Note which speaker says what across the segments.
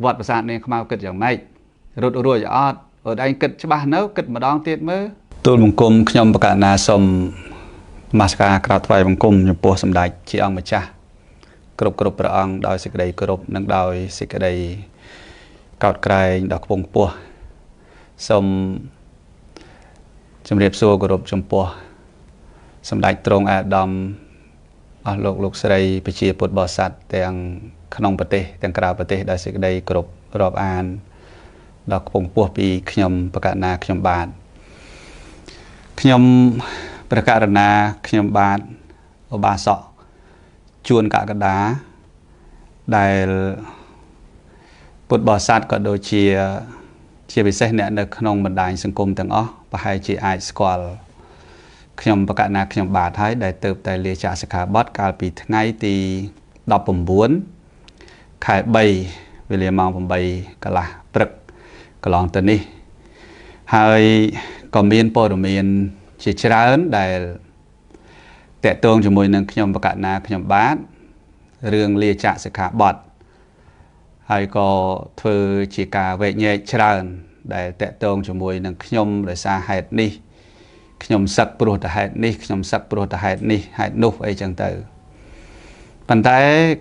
Speaker 1: វត្តប្រាសាទនាងខ្មៅគិតយ៉ាងម៉េចរត់រួចអត់អូនឯងគិតច្បាស់នៅគិតម្ដងទៀតមើលទូលបង្គំខ្ញុំបកណាសូមនមស្ការក្រាបថ្វាយបង្គំចំពោះសម្ដេចជាអង្គម្ចាស់គ្រប់គ្រប់ព្រះអង្គដោយសេចក្តីគោរពនិងដោយសេចក្តីកោតក្រែងដ៏ខ្ពង់ខ្ពស់សូមជម្រាបសួរគោរពចំពោះសម្ដេចទ្រង់អាដាមអស់លោកលោកស្រីប្រជាពុទ្ធបរិស័ទទាំងក្នុងប្រទេសទាំងក្រៅប្រទេសដោយសេចក្តីគោរពរាប់អានដ៏ខ្ពង់ខ្ពស់ពីខ្ញុំបកណាខ្ញុំបាទខ្ញុំព្រះករណាខ្ញុំបាទឧបាសកជួនកកដាដែលពុទ្ធបរិស័ទក៏ដូចជាជាពិសេសអ្នកនៅក្នុងបណ្ដាញសង្គមទាំងអស់ប្រហែលជាអាចស្គាល់ខ្ញុំបកណាខ្ញុំបាទហើយដែលទៅតែលាចាកសិក្ខាបទកាលពីថ្ងៃទី19ខែ3វេលាម៉ោង8កន្លះព្រឹកកន្លងទៅនេះហើយក៏មានព័ត៌មានជាច្រើនដែលតកតងជាមួយនឹងខ្ញុំបកណាខ្ញុំបាទរឿងលាចាកសិក្ខាបទហើយក៏ធ្វើជាការវែកញែកច្រើនដែលតកតងជាមួយនឹងខ្ញុំដោយសារហេតុនេះខ្ញុំសឹកព្រោះតែហេតុនេះខ្ញុំសឹកព្រោះតែហេតុនេះហេតុនោះអីចឹងទៅប៉ុន្តែ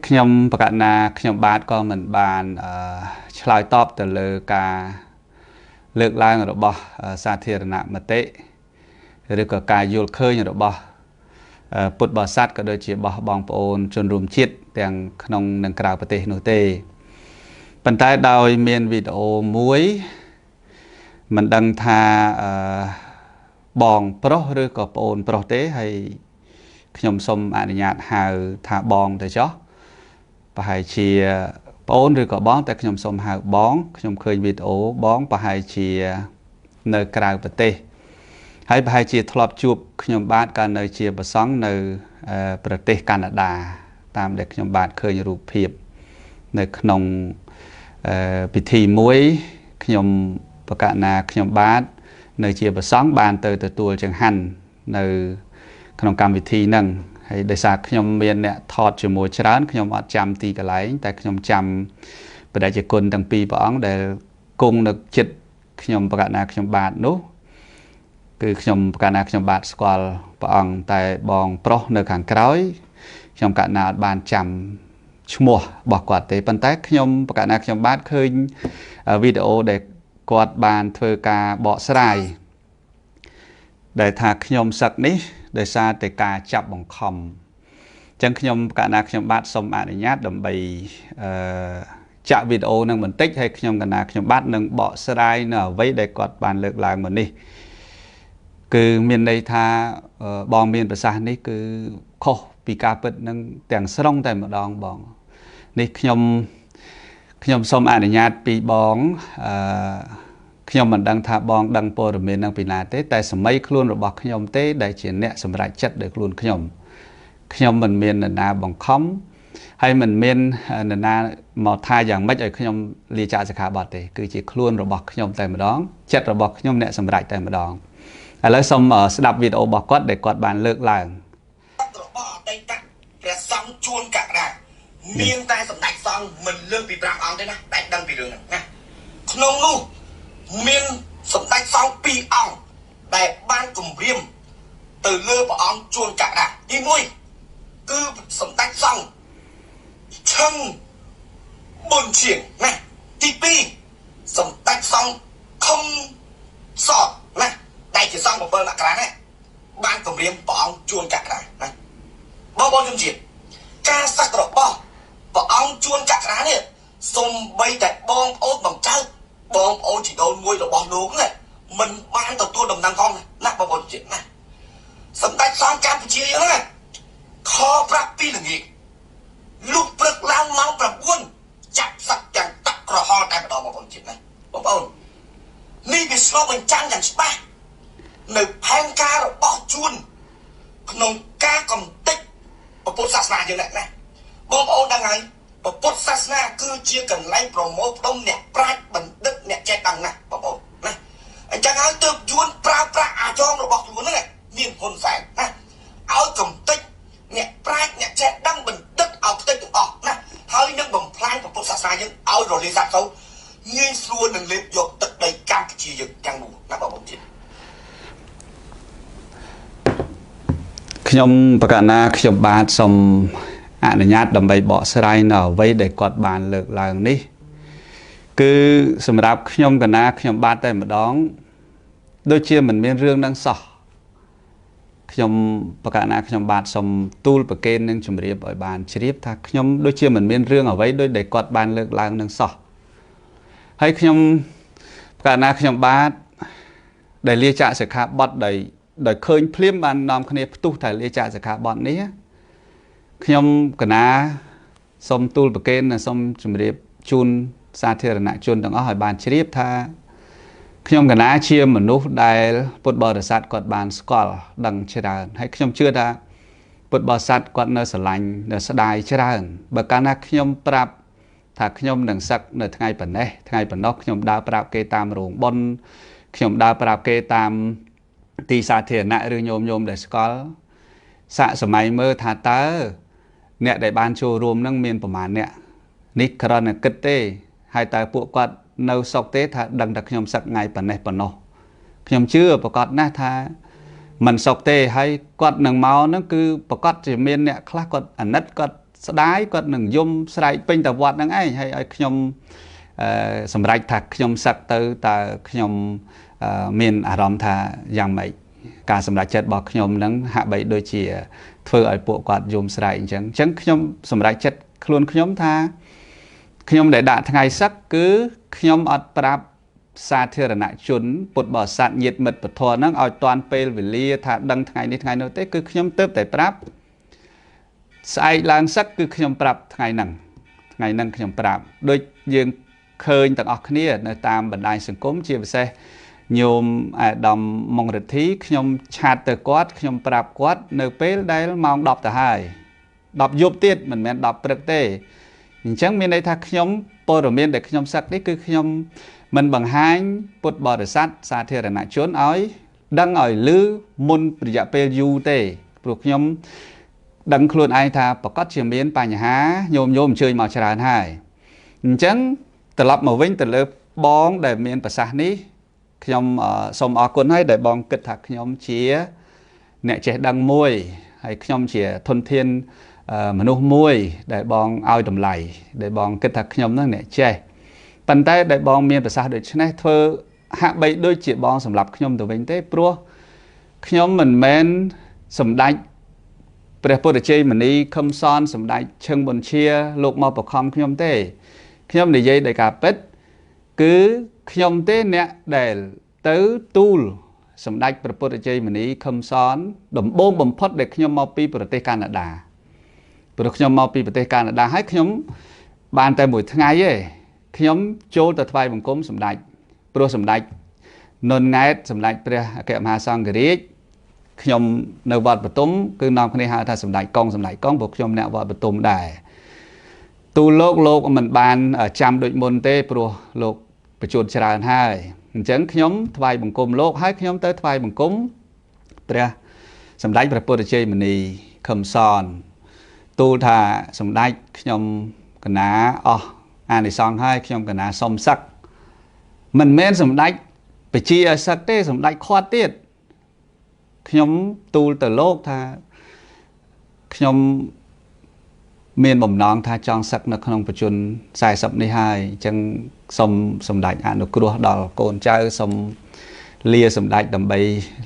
Speaker 1: ខ្ញុំបកណាខ្ញុំបាទក៏មិនបានឆ្លើយតបទៅលើការលើកឡើងរបស់សាធារណមតិឬក៏ការយល់ឃើញរបស់ពុទ្ធបរិស័ទក៏ដូចជារបស់បងប្អូនជនរួមជាតិទាំងក្នុងនិងក្រៅប្រទេសនោះទេប៉ុន្តែដោយមានវីដេអូមួយមិនដឹងថាបងប្រុសឬក៏ប្អូនប្រុសទេហើយខ្ញុំសូមអនុញ្ញាតហៅថាបងទៅចុះប្រហែលជាប្អូនឬក៏បងតែខ្ញុំសូមហៅបងខ្ញុំឃើញវីដេអូបងប្រហែលជានៅក្រៅប្រទេសហើយប្រហែលជាធ្លាប់ជួបខ្ញុំបាទកាលនៅជាប្រសង់នៅប្រទេសកាណាដាតាមដែលខ្ញុំបាទឃើញរូបភាពនៅក្នុងពិធីមួយខ្ញុំបកណាខ្ញុំបាទនៅជាប្រសង់បានទៅទទួលចង្ហាន់នៅក្នុងកម្មវិធីហ្នឹងហើយដោយសារខ្ញុំមានអ្នកថតជាមួយច្រើនខ្ញុំអត់ចាំទីកន្លែងតែខ្ញុំចាំព្រះតេជគុណទាំងពីរព្រះអង្គដែលគង់នៅចិត្តខ្ញុំបកណាខ្ញុំបាទនោះគឺខ្ញុំបកណាខ្ញុំបាទស្គាល់ព្រះអង្គតែបងប្រុសនៅខាងក្រោយខ្ញុំកណាអត់បានចាំឈ្មោះរបស់គាត់ទេប៉ុន្តែខ្ញុំបកណាខ្ញុំបាទឃើញវីដេអូដែលគាត់បានធ្វើការបកស្រាយដែលថាខ្ញុំសឹកនេះដោយសារតែការចាប់បង្ខំអញ្ចឹងខ្ញុំកណាខ្ញុំបាទសូមអនុញ្ញាតដើម្បីចាក់វីដេអូនឹងបន្តិចហើយខ្ញុំកណាខ្ញុំបាទនឹងបកស្រាយនៅអ្វីដែលគាត់បានលើកឡើងមកនេះគឺមានន័យថាបងមានប្រសាសន៍នេះគឺខុសពីការពិតនឹងទាំងស្រុងតែម្ដងបងនេះខ្ញុំសូមអនុញ្ញាតពីបងខ្ញុំមិនដឹងថាបងដឹងព័ត៌មាននឹងពីណាទេតែសម័យខ្លួនរបស់ខ្ញុំទេដែលជាអ្នកសម្រេចចិត្តដោយខ្លួនខ្ញុំខ្ញុំមិនមាននរណាបង្ខំហើយមិនមាននរណាមកថាយ៉ាងម៉េចឲ្យខ្ញុំលាចាកសិក្ខាបទទេគឺជាខ្លួនរបស់ខ្ញុំតែម្ដងចិត្តរបស់ខ្ញុំអ្នកសម្រេចតែម្ដងឥឡូវសូមស្ដាប់វីដេអូរបស់គាត់ដែលគាត់បានលើកឡើង
Speaker 2: របស់អតីតព្រះសង្ឃជួនកកដាមានតែសម្ដេចសង្ឃមិនលើសពី5អង្គទេណាតែដឹងពីរឿងហ្នឹងណាក្នុងនោះមានសម្ដេចសង្ឃ2អង្គដែលបានគម្រាមទៅលើព្រះអង្គជួនកកដាទី1គឺសម្ដេចសង្ឃឈឹងប៊ុនឈៀងណាទី2សម្ដេចសង្ឃខំសតណាដែលជាសង្ឃ7មករាណាបានគម្រាមព្រះអង្គជួនកកដាណាបងប្អូនជនជាតិការសឹករបស់ព្រះអង្គជួនកកដានេះសំបីតែបងប្អូនបង្កើតបងប្អូនជីដូនមួយរបស់លោកណាមិនបានទទួលដំណឹងផងណាបងប្អូនជាតិណាសម្ដេចសង្ឃកម្ពុជាយើងណាខប្រាប់ពីល្ងាចលុះព្រឹកឡើងម៉ោង9ចាប់សឹកទាំងទឹកក្រហល់តែម្ដងបងប្អូនជាតិណាបងប្អូននេះវាឆ្លុះបញ្ចាំងយ៉ាងច្បាស់នៅផែនការរបស់ជួនក្នុងការកំទេចពុទ្ធសាសនាយើងណាបងប្អូនដឹងហើយពុទ្ធសាសនាគឺជាកន្លែងប្រមូលផ្ដុំអ្នកប្រាជ្ញបណ្ឌិតអ្នកចេះដឹងណាបងប្អូនណាអញ្ចឹងហើយទើបយួនប្រើប្រាស់អាចងរបស់ខ្លួនហ្នឹងមានហ៊ុនសែនណាឲ្យកំទេចអ្នកប្រាជ្ញអ្នកចេះដឹងបណ្ឌិតឲ្យខ្ទេចទាំងអស់ណាហើយនឹងបំផ្លាញពុទ្ធសាសនាយើងឲ្យរលាយសាបសូន្យ ងាយស្រួលនឹងលេបយកទឹកដីកម្ពុជាយើងទាំងមូលណាបងប្អូនទៀត។
Speaker 1: ខ្ញុំបកណាខ្ញុំបាទសូមអនុញ្ញាតដើម្បីបកស្រាយនៅអ្វីដែលគាត់បានលើកឡើងនេះ គឺសម្រាប់ខ្ញុំកណាខ្ញុំបាទតែម្ដង ដូចជាមិនមានរឿងនឹងសោះ។ ខ្ញុំបកណាខ្ញុំបាទសូមទូលប្រគេននឹងជម្រាបឲ្យបានជ្រាបថា ខ្ញុំដូចជាមិនមានរឿងអ្វីដូចដែលគាត់បានលើកឡើងនឹងសោះ។ ហើយខ្ញុំបកណាខ្ញុំបាទដែលលាចាកសិក្ខាបទដោយឃើញភ្លាមបាននាំគ្នាផ្ទុះតែលាចាកសិក្ខាបទនេះ ខ្ញុំកណាសូមទូលប្រគេននិងសូមជម្រាបជូនសាធារណជនទាំងអស់ឲ្យបានជ្រាបថា ខ្ញុំកណាជាមនុស្សដែលពុទ្ធបរិស័ទគាត់បានស្គាល់ដឹងច្រើន ហើយខ្ញុំជឿថាពុទ្ធបរិស័ទគាត់នៅស្រឡាញ់នៅស្ដាយច្រើន។ បើកាលណាខ្ញុំប្រាប់ថាខ្ញុំនឹងសឹកនៅថ្ងៃប៉ុណ្ណេះថ្ងៃប៉ុណ្ណោះ ខ្ញុំដើរប្រាប់គេតាមរោងបុណ្យ ខ្ញុំដើរប្រាប់គេតាមទីសាធារណៈ ឬញោមញោមដែលស្គាល់ សាកសម័យមើលថាតើអ្នកដែលបានចូលរួមនឹងមានប្រមាណអ្នក នេះគ្រាន់តែគិតទេ ហើយតើពួកគាត់នៅសុកទេថាដឹងតែខ្ញុំសឹកថ្ងៃប៉ុណ្ណេះប៉ុណ្ណោះ? ខ្ញុំជឿប្រកាសណាស់ថាមិនសុកទេ។ ហើយគាត់នឹងមកហ្នឹង គឺប្រកាសជាមានអ្នកខ្លះគាត់អាណិត គាត់ស្ដាយ គាត់នឹងយំស្រែកពេញតែវត្តហ្នឹងឯង ហើយឲ្យខ្ញុំអឺសម្រេចថាខ្ញុំសឹកទៅ តើខ្ញុំមានអារម្មណ៍ថាយ៉ាងម៉េច? ការសម្រេចចិត្តរបស់ខ្ញុំនឹងហាក់បីដូចជាធ្វើឲ្យពួកគាត់យំស្រែកអញ្ចឹង។ អញ្ចឹងខ្ញុំសម្រេចចិត្តខ្លួនខ្ញុំថា ខ្ញុំដែលដាក់ថ្ងៃសឹក គឺខ្ញុំអត់ប្រាប់សាធារណជនពុទ្ធបរិស័ទញាតិមិត្តពធហ្នឹងឲ្យតាន់ពេលវេលាថាដឹងថ្ងៃនេះថ្ងៃនោះទេ គឺខ្ញុំទៅតែប្រាប់ស្អែកឡើងសឹក គឺខ្ញុំប្រាប់ថ្ងៃហ្នឹងថ្ងៃហ្នឹងខ្ញុំប្រាប់ ដូចយើងឃើញទាំងអស់គ្នានៅតាមបណ្ដាញសង្គម ជាពិសេសញោមអាដាមម៉ុងរិទ្ធី ខ្ញុំឆាតទៅគាត់ ខ្ញុំប្រាប់គាត់នៅពេលដែលម៉ោង10ទៅហើយ 10យប់ទៀត មិនមែន10ព្រឹកទេ។ អញ្ចឹងមានន័យថា ខ្ញុំព័ត៌មានដែលខ្ញុំសឹកនេះ គឺខ្ញុំមិនបង្ហាញពុទ្ធបរិស័ទសាធារណជនឲ្យដឹងឲ្យឮមុនរយៈពេលយូរទេ ព្រោះខ្ញុំដឹងខ្លួនឯងថាប្រកាសជាមានបញ្ហាញោមញោមអញ្ជើញមកច្រើនហើយ។ អញ្ចឹងត្រឡប់មកវិញទៅលើបងដែលមានប្រសាសន៍នេះ ខ្ញុំសូមអរគុណហើយដែលបងគិតថាខ្ញុំជាអ្នកចេះដឹងមួយ ហើយខ្ញុំជាធនធានមនុស្សមួយដែលបងឲ្យតម្លៃ ដែលបងគិតថាខ្ញុំនឹងអ្នកចេះ។ ប៉ុន្តែដែលបងមានប្រសាសន៍ដូចនេះ ធ្វើហាក់បីដូចជាបងសម្រាប់ខ្ញុំទៅវិញទេ ព្រោះខ្ញុំមិនមែនសម្ដេចព្រះពុទ្ធជ័យមនីខឹមសន សម្ដេចឈឹងប៊ុនជាលោកមកបខំខ្ញុំទេ។ ខ្ញុំនិយាយដោយការពិត គឺខ្ញុំទេអ្នកដែលទៅទូលសម្ដេចព្រះពុទ្ធជ័យមនីខឹមសនដំបូងបំផុត ដែលខ្ញុំមកពីប្រទេសកាណាដា ព្រោះខ្ញុំមកពីប្រទេសកាណាដា ហើយខ្ញុំបានតែមួយថ្ងៃទេ ខ្ញុំចូលទៅថ្វាយបង្គំសម្ដេច ព្រោះសម្ដេចនុនង៉ែត សម្ដេចព្រះអគ្គមហាសង្ឃរាជ ខ្ញុំនៅវត្តបទុម គឺនាំគ្នាហៅថាសម្ដេចកុង សម្ដេចកុង ព្រោះខ្ញុំអ្នកវត្តបទុមដែរ។ ទូលោកលោកមិនបានចាំដូចមុនទេ ព្រោះលោកបញ្ជូនច្រើនហើយ។ អញ្ចឹងខ្ញុំថ្វាយបង្គំលោក ហើយខ្ញុំទៅថ្វាយបង្គំព្រះសម្ដេចព្រះពុទ្ធជ័យមនីខឹមសន ទូលថាសម្ដេច ខ្ញុំកណាអស់អានិសង្ឃហើយ ខ្ញុំកណាសុំសឹក។ មិនមែនសម្ដេចបជាឲ្យសឹកទេ សម្ដេចខាត់ទៀត។ ខ្ញុំទូលទៅលោកថា ខ្ញុំមានបំណងថាចង់សឹកនៅក្នុងបជន40នេះហើយ អញ្ចឹងសូមសម្ដេចអនុគ្រោះដល់កូនចៅ សូមលាសម្ដេចដើម្បី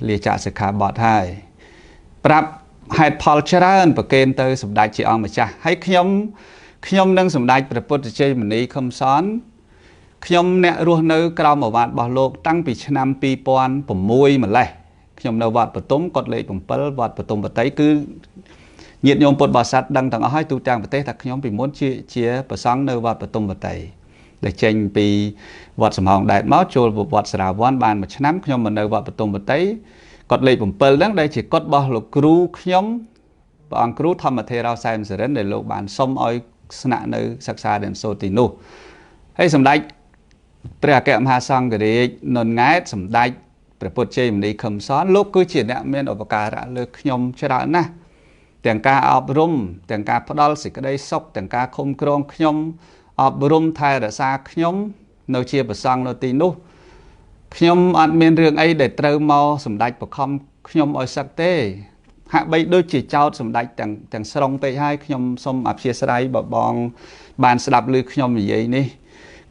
Speaker 1: លាចាកសិក្ខាបទ ហើយប្រាប់ហេតុផលច្រើនប្រកេនទៅសម្ដេចជាអង្គម្ចាស់។ ហើយខ្ញុំនឹងសម្ដេចព្រះពុទ្ធជ័យមនីខឹមសន ខ្ញុំអ្នករស់នៅក្រោមអាវាតរបស់លោកតាំងពីឆ្នាំ2006ម្លេះ ខ្ញុំនៅវត្តបទុម គាត់លេខ7 វត្តបទុមបតី គឺញាតិញោមពុទ្ធបរិស័ទដឹងទាំងអស់ហើយទូទាំងប្រទេសថា ខ្ញុំពីមុនជាប្រសង់នៅវត្តបទុមបតី ដែលចេញពីវត្តសំហងដែតមកចូលវត្តសារាវ័នបានមួយឆ្នាំ ខ្ញុំមកនៅវត្តបទុមបតី គាត់លេខ7ហ្នឹង ដែលជាកុដរបស់លោកគ្រូខ្ញុំ ព្រះអង្គគ្រូធម្មថេរោសែមសរិន ដែលលោកបានសុំឲ្យស្នាក់នៅសិក្សារៀនសូត្រទីនោះ។ ហើយសម្ដេចព្រះអគ្គមហាសង្ឃរាជនុនង៉ែត សម្ដេចព្រះពុទ្ធជ័យមនីខឹមសន លោកគឺជាអ្នកមានឧបការៈលើខ្ញុំច្រើនណាស់ ទាំងការអប់រំ ទាំងការផ្ដល់សេចក្តីសុខ ទាំងការឃុំក្រងខ្ញុំ អប់រំថែរក្សាខ្ញុំ នៅជាប្រសង់នៅទីនោះខ្ញុំអត់មានរឿងអីដែលត្រូវមកសម្ដេចបខំខ្ញុំឲ្យសឹកទេហាក់បីដូចជាចោតសម្ដេចទាំងស្រុងពេកហើយខ្ញុំសូមអព្យាស្រ័យបើបងបានស្ដាប់ឮខ្ញុំនិយាយនេះ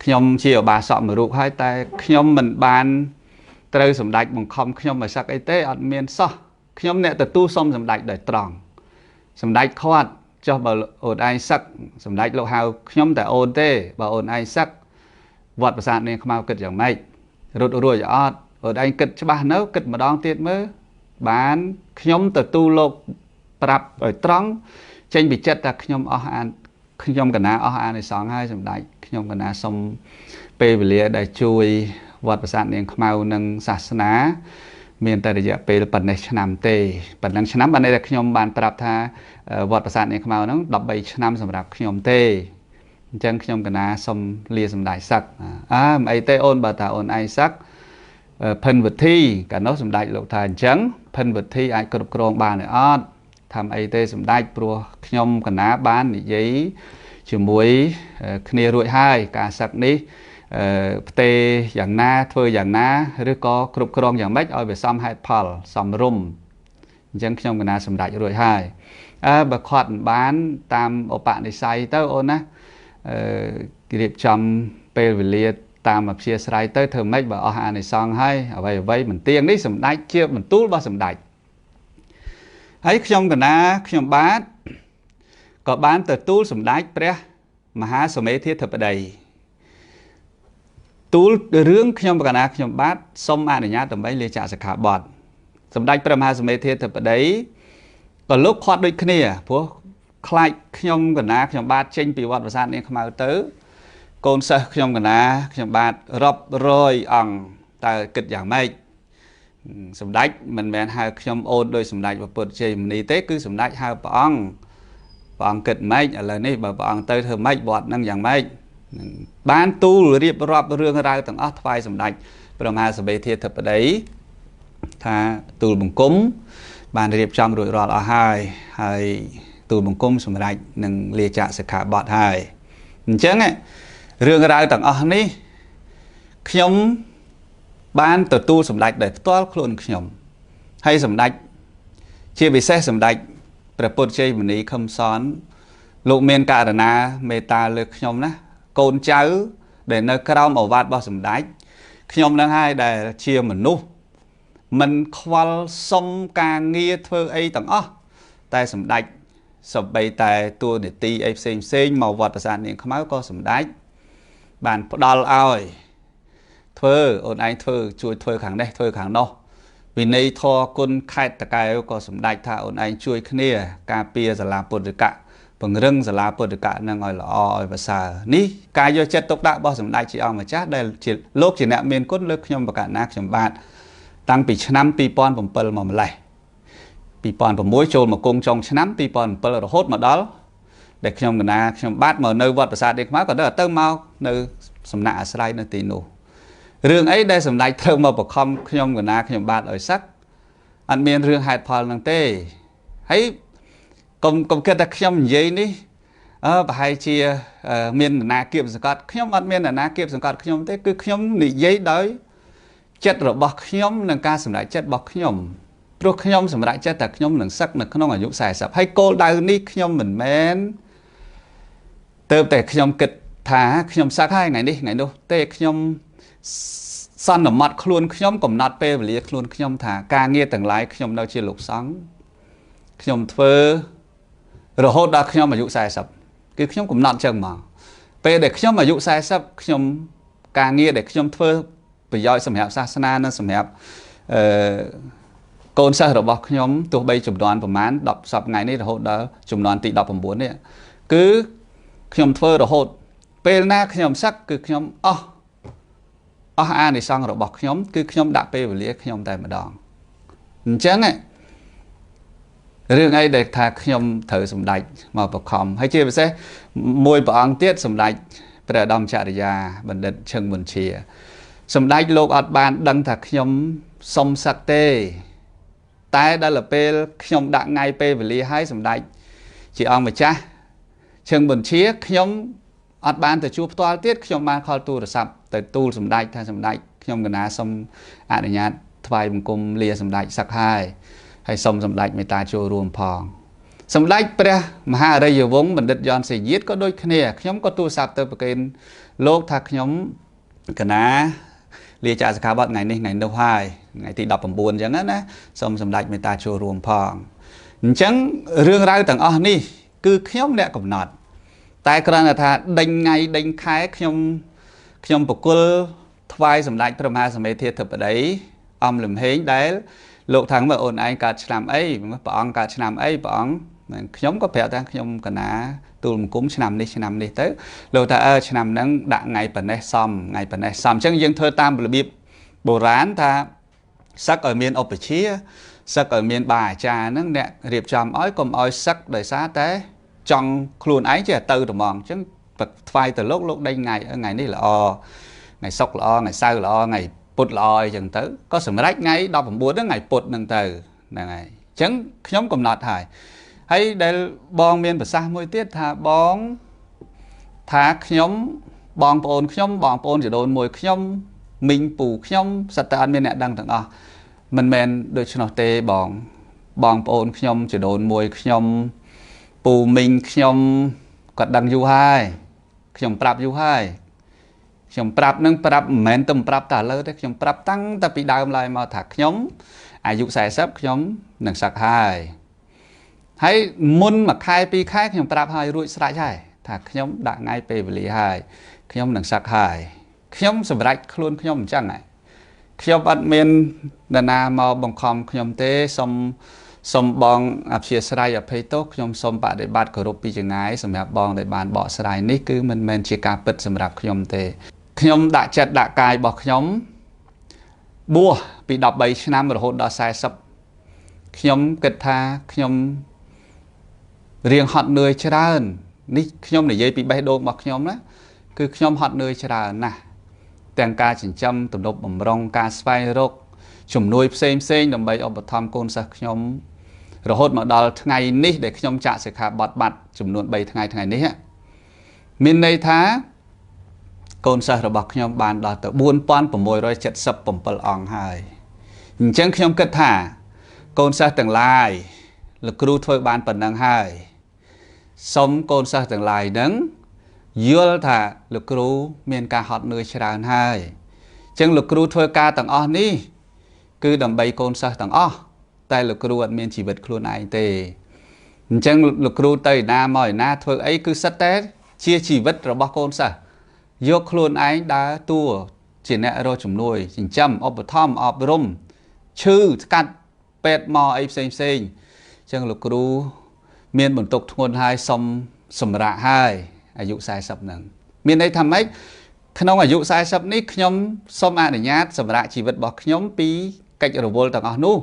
Speaker 1: ខ្ញុំជាឧបាសកមួយរូបហើយតែខ្ញុំមិនបានត្រូវសម្ដេចបង្ខំខ្ញុំឲ្យសឹកអីទេអត់មានសោះខ្ញុំអ្នកទទួលសុំសម្ដេចដោយត្រង់សម្ដេចខាត់ចុះបើអូនឯងសឹកសម្ដេចលោកហៅខ្ញុំតែអូនទេបើអូនឯងសឹកវត្តប្រាសាទនាងខ្មៅគិតយ៉ាងម៉េចរត់រួចអត់អូនឯងគិតច្បាស់នៅគិតម្ដងទៀតមើលបានខ្ញុំទទួលលោកប្រាប់ឲ្យត្រង់ចេញពីចិត្តថាខ្ញុំអស់អានខ្ញុំកណាអស់អានិសង្សហើយសម្ដេចខ្ញុំកណាសុំពេលវេលាដែលជួយវត្តប្រាសាទនាងខ្មៅនិងសាសនាមានតែរយៈពេលប៉ុណ្ណេះឆ្នាំទេប៉ុណ្ណឹងឆ្នាំបានន័យថាខ្ញុំបានប្រាប់ថាវត្តប្រាសាទនាងខ្មៅហ្នឹង13ឆ្នាំសម្រាប់ខ្ញុំទេអញ្ចឹងខ្ញុំកណាសុំលាសម្ដេចសឹកអើមិនអីទេអូនបើថាអូនឯងសឹកភិនវិធីកាលនោះសម្ដេចលោកថាអញ្ចឹងភិនវិធីអាចគ្រប់គ្រងបានទេអត់ធ្វើអីទេសម្ដេចព្រោះខ្ញុំកណាបាននិយាយជាមួយគ្នារួចហើយការសឹកនេះផ្ទេយ៉ាងណាធ្វើយ៉ាងណាឬក៏គ្រប់គ្រងយ៉ាងម៉េចឲ្យវាសមហេតុផលសមរម្យអញ្ចឹងខ្ញុំកណាសម្ដេចរួចហើយអើបើខាត់មិនបានតាមឧបនិស្ស័យទៅអូនណារៀបចំពេលវេលាតាមអព្យាស្រ័យទៅធ្វើម៉េចបើអស់អានិសង្សហើយអ្វីអ្វីមិនទៀងនេះសម្ដេចជាបន្ទូលរបស់សម្ដេចហើយខ្ញុំកណាខ្ញុំបាទក៏បានទទួលសម្ដេចព្រះមហាសមេធាធិបតីទូលរឿងខ្ញុំកណាខ្ញុំបាទសូមអនុញ្ញាតដើម្បីលាចាកសិក្ខាបទសម្ដេចព្រះមហាសមេធាធិបតីក៏លោកខាត់ដូចគ្នាព្រោះខ្លាចខ្ញុំកណាខ្ញុំបាទចេញពីវត្តប្រាសាទនាងខ្មៅទៅកូនសិស្សខ្ញុំកណាខ្ញុំបាទរាប់រយអង្គតើគិតយ៉ាងម៉េចសម្ដេចមិនមែនហៅខ្ញុំអូនដោយសម្ដេចព្រះពុទ្ធជ័យមុនីទេគឺសម្ដេចហៅព្រះអង្គព្រះអង្គគិតម៉េចឥឡូវនេះបើព្រះអង្គទៅធ្វើម៉េចវត្តនឹងយ៉ាងម៉េចបានទូលរៀបរាប់រឿងរ៉ាវទាំងអស់ថ្វាយសម្ដេចព្រះមហាសមេធាធិបតីថាទូលបង្គំបានរៀបចំរួចរាល់អស់ហើយហើយទូលបង្គំសម្រេចនឹងលាចាកសិក្ខាបទហើយអញ្ចឹងរឿងរ៉ាវទាំងអស់នេះខ្ញុំបានទទួលសម្ដេចដោយផ្ទាល់ខ្លួនខ្ញុំហើយសម្ដេចជាពិសេសសម្ដេចព្រះពុទ្ធជ័យមុនីខឹមសនលោកមានករណាមេត្តាលើខ្ញុំណាកូនចៅដែលនៅក្រោមឱវាទរបស់សម្ដេចខ្ញុំនឹងហើយដែលជាមនុស្សមិនខ្វល់សុំការងារធ្វើអីទាំងអស់តែសម្ដេចសូម្បីតែតួនាទីអីផ្សេងផ្សេងមកវត្តប្រាសាទនាងខ្មៅក៏សម្ដេចបានផ្ដល់ឲ្យធ្វើអូនឯងធ្វើជួយធ្វើខាងនេះធ្វើខាងនោះវិន័យធម៌គុណខេត្តតកែវក៏សម្ដេចថាអូនឯងជួយគ្នាការពារសាលាពុទ្ធិកៈពង្រឹងសាលាពុទ្ធិកៈនឹងឲ្យល្អឲ្យប្រសើរនេះការយកចិត្តទុកដាក់របស់សម្ដេចជាអង្គម្ចាស់ដែលជាលោកជាអ្នកមានគុណលើខ្ញុំបកណាខ្ញុំបាទតាំងពីឆ្នាំ2007មកម្លេះ2006ចូលមកគង់ចុងឆ្នាំ2007រហូតមកដល់ដែលខ្ញុំកណាខ្ញុំបាទមកនៅវត្តប្រាសាទនាងខ្មៅក៏ទៅមកនៅសំណាក់អាស្រ័យនៅទីនោះរឿងអីដែលសម្ដេចត្រូវមកបខំខ្ញុំកណាខ្ញុំបាទឲ្យសឹកអត់មានរឿងហេតុផលនឹងទេហើយកុំគិតថាខ្ញុំនិយាយនេះប្រហែលជាមាននរណាគៀបសង្កត់ខ្ញុំអត់មាននរណាគៀបសង្កត់ខ្ញុំទេគឺខ្ញុំនិយាយដោយចិត្តរបស់ខ្ញុំនិងការសម្រេចចិត្តរបស់ខ្ញុំព្រោះខ្ញុំសម្រេចចិត្តថាខ្ញុំនឹងសឹកនៅក្នុងអាយុ40ហើយគោលដៅនេះខ្ញុំមិនមែនទៅតែខ្ញុំគិតថាខ្ញុំសឹកហើយថ្ងៃនេះថ្ងៃនោះទេខ្ញុំសន្មត់ខ្លួនខ្ញុំកំណត់ពេលវេលាខ្លួនខ្ញុំថាការងារទាំងឡាយខ្ញុំនៅជាលោកសង្ឃខ្ញុំធ្វើរហូតដល់ខ្ញុំអាយុ40គឺខ្ញុំកំណត់ចឹងមកពេលដែលខ្ញុំអាយុ40ខ្ញុំការងារដែលខ្ញុំធ្វើប្រយោជន៍សម្រាប់សាសនានិងសម្រាប់កូនសិស្សរបស់ខ្ញុំទោះបីចំនួនប្រមាណ10សប្តាហ៍ថ្ងៃនេះរហូតដល់ចំនួនទី19នេះគឺខ្ញុំធ្វើរហូតពេលណាខ្ញុំសឹកគឺខ្ញុំអស់អានិសង្សរបស់ខ្ញុំគឺខ្ញុំដាក់ពេលវេលាខ្ញុំតែម្ដងអញ្ចឹងរឿងអីដែលថាខ្ញុំត្រូវសម្ដេចមកបខំហើយជាពិសេសមួយព្រះអង្គទៀតសម្ដេចព្រះឧត្តមចរិយាបណ្ឌិតឈឹងប៊ុនជាសម្ដេចលោកអត់បានដឹងថាខ្ញុំសុំសឹកទេតែដល់ពេលខ្ញុំដាក់ថ្ងៃពេលវេលាឲ្យសម្ដេចជាអង្គម្ចាស់ឈឹងប៊ុនជាខ្ញុំ អត់បានទៅជួបផ្ទាល់ទៀតខ្ញុំបានខលទូរស័ព្ទទៅទូលសម្ដេចថាសម្ដេចខ្ញុំកណាសូមអនុញ្ញាតថ្វាយបង្គំលាសម្ដេចសឹកហើយហើយសូមសម្ដេចមេត្តាចូលរួមផងសម្ដេចព្រះមហាអរិយវង្សបណ្ឌិតយ៉នសេយាតក៏ដូចគ្នាខ្ញុំក៏ទូរស័ព្ទទៅប្រគេនលោកថាខ្ញុំកណាលាចាកសិក្ខាបទថ្ងៃនេះថ្ងៃនោះហើយថ្ងៃទី19អញ្ចឹងណាសូមសម្ដេចមេត្តាចូលរួមផងអញ្ចឹងរឿងរ៉ាវទាំងអស់នេះគឺខ្ញុំអ្នកកំណត់តែគ្រាន់តែថាដេញថ្ងៃដេញខែខ្ញុំប្រគល់ថ្វាយសម្ដេចព្រះមហាសមេធាធិបតីអំលំហេងដែលលោកថាមើលអូនឯងកើតឆ្នាំអីព្រះអង្គកើតឆ្នាំអីព្រះអង្គខ្ញុំក៏ប្រាប់ថាខ្ញុំកណាទូលបង្គំឆ្នាំនេះឆ្នាំនេះទៅលោកថាឆ្នាំហ្នឹងដាក់ថ្ងៃប៉ុណ្ណេះសមថ្ងៃប៉ុណ្ណេះសមអញ្ចឹងយើងធ្វើតាមរបៀបបុរាណថាសឹកឲ្យមានឧបជាសឹកឲ្យមានបាអាចារ្យហ្នឹងអ្នករៀបចំឲ្យកុំឲ្យសឹកដោយសារតែចង់ខ្លួនឯងចេះទៅត្មងអញ្ចឹងថ្វាយទៅលោកលោកដេញថ្ងៃថ្ងៃនេះល្អថ្ងៃសុក្រល្អថ្ងៃសៅរ៍ល្អថ្ងៃពុធល្អអីចឹងទៅក៏សម្រេចថ្ងៃ19ហ្នឹងថ្ងៃពុធហ្នឹងទៅហ្នឹងហើយអញ្ចឹងខ្ញុំកំណត់ហើយហើយដែលបងមានប្រសាសន៍មួយទៀតថាបងថាខ្ញុំបងប្អូនខ្ញុំបងប្អូនជីដូនមួយខ្ញុំមីងពូខ្ញុំសិតតែអត់មានអ្នកដឹងទាំងអស់មិនមែនដូច្នោះទេបងបងប្អូនខ្ញុំជីដូនមួយខ្ញុំពូមីងខ្ញុំគាត់ដឹងយូរហើយខ្ញុំប្រាប់យូរហើយខ្ញុំប្រាប់នឹងប្រាប់មិនមែនទៅប្រាប់តែឥឡូវទេខ្ញុំប្រាប់តាំងតែពីដើមឡើយមកថាខ្ញុំអាយុ40ខ្ញុំនឹងសឹកហើយហើយមុនមួយខែពីរខែខ្ញុំប្រាប់ហើយរួចស្រេចហើយថាខ្ញុំដាក់ថ្ងៃពេលវេលាហើយខ្ញុំនឹងសឹកហើយខ្ញុំសម្រេចខ្លួនខ្ញុំអញ្ចឹងហើយខ្ញុំអត់មាននរណាមកបង្ខំខ្ញុំទេសូមបងអព្យាស្រ័យអភ័យទោសខ្ញុំសូមបដិបត្តិគោរពពីចងាយសម្រាប់បងដែលបានបកស្រាយនេះគឺមិនមែនជាការពិតសម្រាប់ខ្ញុំទេខ្ញុំដាក់ចិត្តដាក់កាយរបស់ខ្ញុំបួសពី13ឆ្នាំរហូតដល់40ខ្ញុំគិតថាខ្ញុំរៀងហត់នឿយច្រើននេះខ្ញុំនិយាយពីបេះដូងរបស់ខ្ញុំណាគឺខ្ញុំហត់នឿយច្រើនណាស់ទាំងការចិញ្ចឹមទំនប់បំរុងការស្វែងរកជំនួយផ្សេងផ្សេងដើម្បីឧបត្ថម្ភកូនសិស្សខ្ញុំរហូតមកដល់ថ្ងៃនេះដែលខ្ញុំចាក់សិក្ខាបទបាត់ចំនួន3ថ្ងៃថ្ងៃនេះមានន័យថាកូនសិស្សរបស់ខ្ញុំបានដល់ទៅ4677អង្គហើយអញ្ចឹងខ្ញុំគិតថាកូនសិស្សទាំងឡាយលោកគ្រូធ្វើបានប៉ុណ្ណឹងហើយសូមកូនសិស្សទាំងឡាយនឹងយល់ថាលោកគ្រូមានការហត់នឿយច្រើនហើយអញ្ចឹងលោកគ្រូធ្វើការទាំងអស់នេះគឺដើម្បីកូនសិស្សទាំងអស់តែលោកគ្រូអត់មានជីវិតខ្លួនឯងទេអញ្ចឹងលោកគ្រូទៅឯណាមកឯណាធ្វើអីគឺសិតតែជាជីវិតរបស់កូនសិស្សយកខ្លួនឯងដើរតួជាអ្នករកជំនួយចិញ្ចឹមឧបត្ថម្ភអប់រំឈឺស្កាត់ពេទ្យមកអីផ្សេងផ្សេងអញ្ចឹងលោកគ្រូមានបន្ទុកធ្ងន់ហើយសុំសម្រាកហើយអាយុ40ហ្នឹងមានន័យថាម៉េចក្នុងអាយុ40នេះខ្ញុំសូមអនុញ្ញាតសម្រាកជីវិតរបស់ខ្ញុំពីកិច្ចរវល់ទាំងអស់នោះ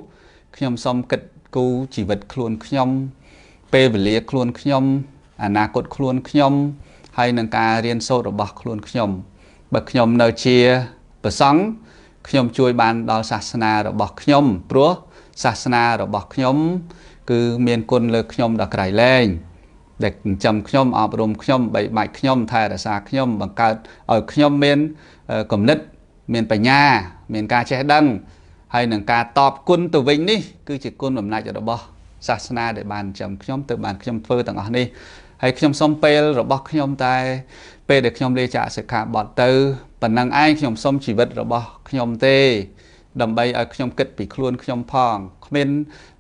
Speaker 1: ខ្ញុំសូមគិតគូរជីវិតខ្លួនខ្ញុំពេលវេលាខ្លួនខ្ញុំអនាគតខ្លួនខ្ញុំហើយនឹងការរៀនសូត្ររបស់ខ្លួនខ្ញុំបើខ្ញុំនៅជាព្រះសង្ឃខ្ញុំជួយបានដល់សាសនារបស់ខ្ញុំព្រោះសាសនារបស់ខ្ញុំគឺមានគុណលើខ្ញុំដល់ក្រៃលែងដែលចិញ្ចឹមខ្ញុំអប់រំខ្ញុំបីបាច់ខ្ញុំថែរក្សាខ្ញុំបង្កើតឲ្យខ្ញុំមានគំនិតមានបញ្ញាមានការចេះដឹងហើយនឹងការតបគុណទៅវិញនេះគឺជាគុណបំណាច់របស់សាសនាដែលបានចិញ្ចឹមខ្ញុំទៅបានខ្ញុំធ្វើទាំងអស់នេះហើយខ្ញុំសូមពេលរបស់ខ្ញុំតែពេលដែលខ្ញុំលាចាកសិក្ខាបទទៅប៉ុណ្ណឹងឯងខ្ញុំសូមជីវិតរបស់ខ្ញុំទេដើម្បីឲ្យខ្ញុំគិតពីខ្លួនខ្ញុំផងគ្មាន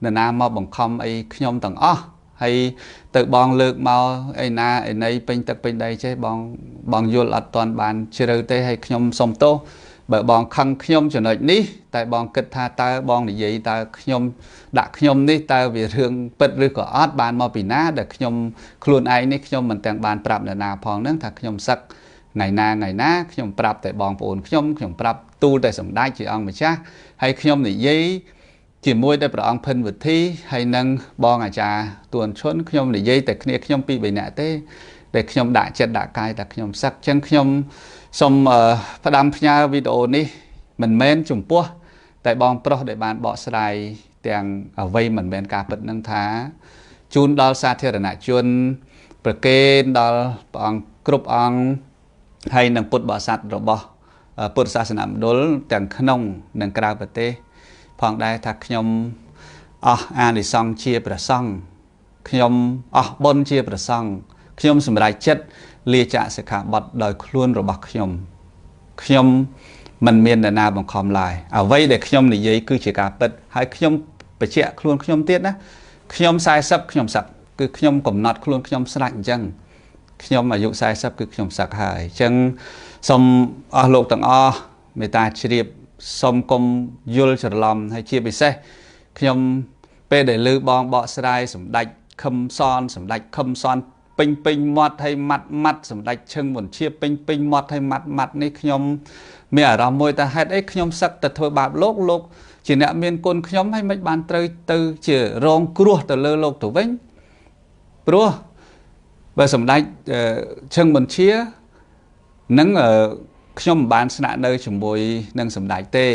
Speaker 1: នរណាមកបង្ខំអីខ្ញុំទាំងអស់ហើយទៅបងលើកមកអីណាអីណីពេញទឹកពេញដីចេះបងយល់អត់ទាន់បានជ្រៅទេហើយខ្ញុំសូមទោសបើបងខឹងខ្ញុំចំណុចនេះតែបងគិតថាតើបងនិយាយតើខ្ញុំដាក់ខ្ញុំនេះតើវារឿងពិតឬក៏អត់បានមកពីណាដែលខ្ញុំខ្លួនឯងនេះខ្ញុំមិនទាំងបានប្រាប់នរណាផងហ្នឹងថាខ្ញុំសឹកថ្ងៃណាថ្ងៃណាខ្ញុំប្រាប់តែបងប្អូនខ្ញុំខ្ញុំប្រាប់ទូលតែសម្ដេចជាអង្គម្ចាស់ហើយខ្ញុំនិយាយជាមួយតែព្រះអង្គភិនវិធីហើយនឹងបងអាចារ្យទួនឈុនខ្ញុំនិយាយតែគ្នាខ្ញុំពីរបីនាក់ទេដែលខ្ញុំដាក់ចិត្តដាក់កាយតែខ្ញុំសឹកអញ្ចឹងខ្ញុំសូមផ្ដាំផ្ញើវីដេអូនេះមិនមែនចំពោះតែបងប្រុសដែលបានបកស្រាយទាំងអ្វីមិនមែនការពិតនឹងថាជូនដល់សាធារណជនប្រគេនដល់ព្រះអង្គ គ្រប់អង្គហើយនិងពុទ្ធបរិស័ទរបស់ពុទ្ធសាសនមណ្ឌលទាំងក្នុងនិងក្រៅប្រទេសផងដែរថាខ្ញុំអស់អានិសង្សជាព្រះសង្ឃខ្ញុំអស់បុណ្យជាព្រះសង្ឃខ្ញុំសម្រេចចិត្តលាចាកសិក្ខាបទដោយខ្លួនរបស់ខ្ញុំខ្ញុំមិនមាននរណាបង្ខំឡើយអ្វីដែលខ្ញុំនិយាយគឺជាការពិតហើយខ្ញុំបញ្ជាក់ខ្លួនខ្ញុំទៀតណាខ្ញុំ40ខ្ញុំសឹកគឺខ្ញុំកំណត់ខ្លួនខ្ញុំស្រេចអញ្ចឹងខ្ញុំអាយុ40គឺខ្ញុំសឹកហើយអញ្ចឹងសូមអស់លោកទាំងអស់មេត្តាជ្រាបសូមកុំយល់ច្រឡំហើយជាពិសេសខ្ញុំពេលដែលឮបងបកស្រាយសម្ដេចខឹមសនសម្ដេចខឹមសនពេញពេញមាត់ហើយម៉ាត់ម៉ាត់សម្ដេចឈឹងមុនជាពេញពេញមាត់ហើយម៉ាត់ម៉ាត់នេះខ្ញុំមានអារម្មណ៍មួយថាហេតុអីខ្ញុំសឹកតែធ្វើបាបលោកលោកជាអ្នកមានគុណខ្ញុំហើយមិនបានត្រូវទៅជារងគ្រោះទៅលើលោកទៅវិញព្រោះបើសម្ដេចឈឹងមុនជានឹងខ្ញុំមិនបានស្នាក់នៅជាមួយនឹងសម្ដេចទេ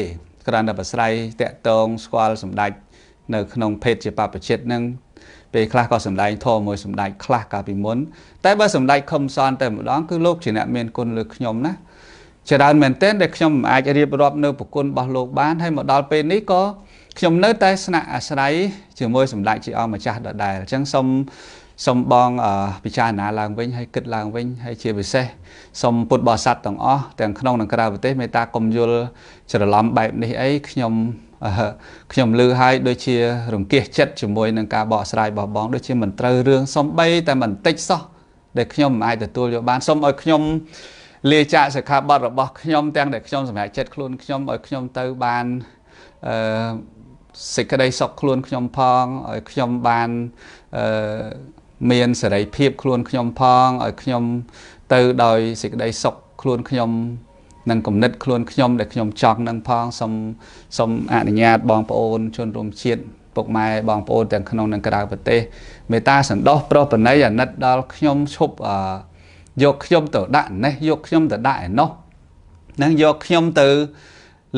Speaker 1: គ្រាន់តែប្រស្រ័យតាក់ទងស្គាល់សម្ដេចនៅក្នុងភេទជាបព្វជិតនឹងពេលខ្លះក៏សម្ដែងធម៌មួយសម្ដេចខ្លះកាលពីមុនតែបើសម្ដេចខឹមសនតែម្ដងគឺលោកជាអ្នកមានគុណលើខ្ញុំណាច្រើនមែនទែនដែលខ្ញុំមិនអាចរៀបរាប់នៅប្រគុណរបស់លោកបានហើយមកដល់ពេលនេះក៏ខ្ញុំនៅតែស្នាក់អាស្រ័យជាមួយសម្ដេចជាអង្គម្ចាស់ដដែលអញ្ចឹងសូមបងពិចារណាឡើងវិញហើយគិតឡើងវិញហើយជាពិសេសសូមពុទ្ធបរិស័ទទាំងអស់ទាំងក្នុងនិងក្រៅប្រទេសមេត្តាកុំយល់ច្រឡំបែបនេះអីខ្ញុំឮហើយដូចជារង្គៀសចិត្តជាមួយនឹងការបកស្រាយរបស់បងដូចជាមិនត្រូវរឿងសំបីតែបន្តិចសោះដែលខ្ញុំមិនអាចទទួលយកបានសូមឲ្យខ្ញុំលាចាកសិក្ខាបទរបស់ខ្ញុំទាំងដែលខ្ញុំសម្រេចចិត្តខ្លួនខ្ញុំឲ្យខ្ញុំទៅបានអឺសេចក្តីសុខខ្លួនខ្ញុំផងឲ្យខ្ញុំបានអឺមានសេរីភាពខ្លួនខ្ញុំផងឲ្យខ្ញុំទៅដោយសេចក្តីសុខខ្លួនខ្ញុំនិងគំនិតខ្លួនខ្ញុំដែលខ្ញុំចង់នឹងផងសូមអនុញ្ញាតបងប្អូនជនរួមជាតិពុកម៉ែបងប្អូនទាំងក្នុងនិងក្រៅប្រទេសមេត្តាសន្តោសប្រុសប្រណីអាណិតដល់ខ្ញុំឈប់យកខ្ញុំទៅដាក់នេះយកខ្ញុំទៅដាក់ឯនោះនឹងយកខ្ញុំទៅ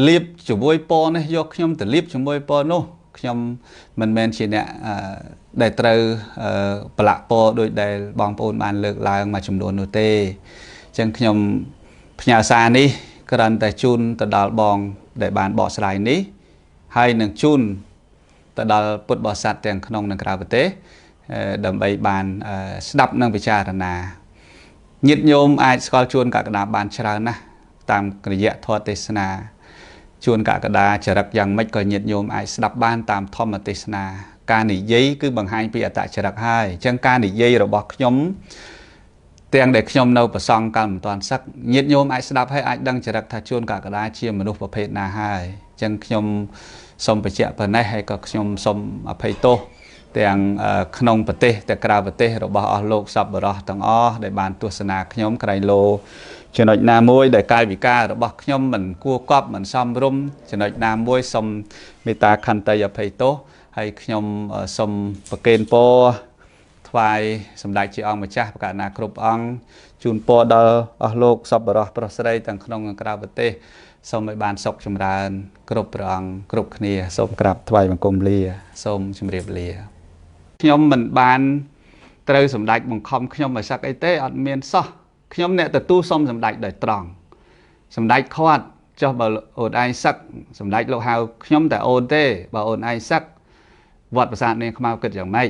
Speaker 1: លៀបជាមួយពណ៌នេះយកខ្ញុំទៅលៀបជាមួយពណ៌នោះខ្ញុំមិនមែនជាអ្នកដែលត្រូវប្រឡាក់ពណ៌ដោយដែលបងប្អូនបានលើកឡើងមួយចំនួននោះទេអញ្ចឹងខ្ញុំផ្ញើសារនេះគ្រាន់តែជូនទៅដល់បងដែលបានបកស្រាយនេះហើយនឹងជូនទៅដល់ពុទ្ធបរិស័ទទាំងក្នុងនិងក្រៅប្រទេសដើម្បីបានស្ដាប់និងពិចារណាញាតិញោមអាចស្គាល់ជួនកក្កដាបានច្រើនណាស់តាមរយៈធម៌ទេសនាជួនកក្កដាចរិតយ៉ាងម៉េចក៏ញាតិញោមអាចស្ដាប់បានតាមធម្មទេសនាការនិយាយគឺបង្ហាញពីអត្តចរិតហើយអញ្ចឹងការនិយាយរបស់ខ្ញុំទាំងដែលខ្ញុំនៅប្រសង់កាលមិនទាន់សឹកញាតិញោមអាចស្ដាប់ហើយអាចដឹងចរិតថាជួនកក្កដាជាមនុស្សប្រភេទណាហើយអញ្ចឹងខ្ញុំសូមបញ្ជាក់ប៉ុណ្ណេះហើយក៏ខ្ញុំសូមអភ័យទោសទាំងក្នុងប្រទេសទាំងក្រៅប្រទេសរបស់អស់លោកសប្បុរសទាំងអស់ដែលបានទស្សនាខ្ញុំក្រែងលោចំណុចណាមួយដែលកាយវិការរបស់ខ្ញុំមិនគួរកប់មិនសមរម្យចំណុចណាមួយសូមមេត្តាខន្តីអភ័យទោសហើយខ្ញុំសូមប្រគេនពរថ្វាយសម្ដេចជាអង្គម្ចាស់ប្រកាសណាគ្រប់អង្គជូនពរដល់អស់លោកសប្បុរសប្រុសស្រីទាំងក្នុងនិងក្រៅប្រទេសសូមឲ្យបានសុខចម្រើនគ្រប់ព្រះអង្គគ្រប់គ្នាសូមក្រាបថ្វាយបង្គំលាសូមជម្រាបលាខ្ញុំមិនបានត្រូវសម្ដេចបង្ខំខ្ញុំឲ្យសឹកអីទេអត់មានសោះខ្ញុំអ្នកទទួលសុំសម្ដេចដោយត្រង់សម្ដេចខាត់ចុះបើអូនឯងសឹកសម្ដេចលោកហៅខ្ញុំតែអូនទេបើអូនឯងសឹកវត្តប្រាសាទនាងខ្មៅគិតយ៉ាងម៉េច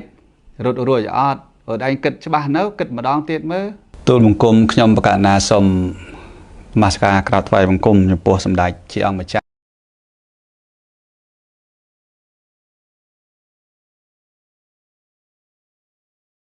Speaker 1: រត់រួចអត់អូនឯងគិតច្បាស់នៅគិតម្ដងទៀតមើលទូលបង្គំខ្ញុំបកណាសូមនមស្ការក្រាបថ្វាយបង្គំចំពោះសម្ដេចជាអង្គម្ចាស់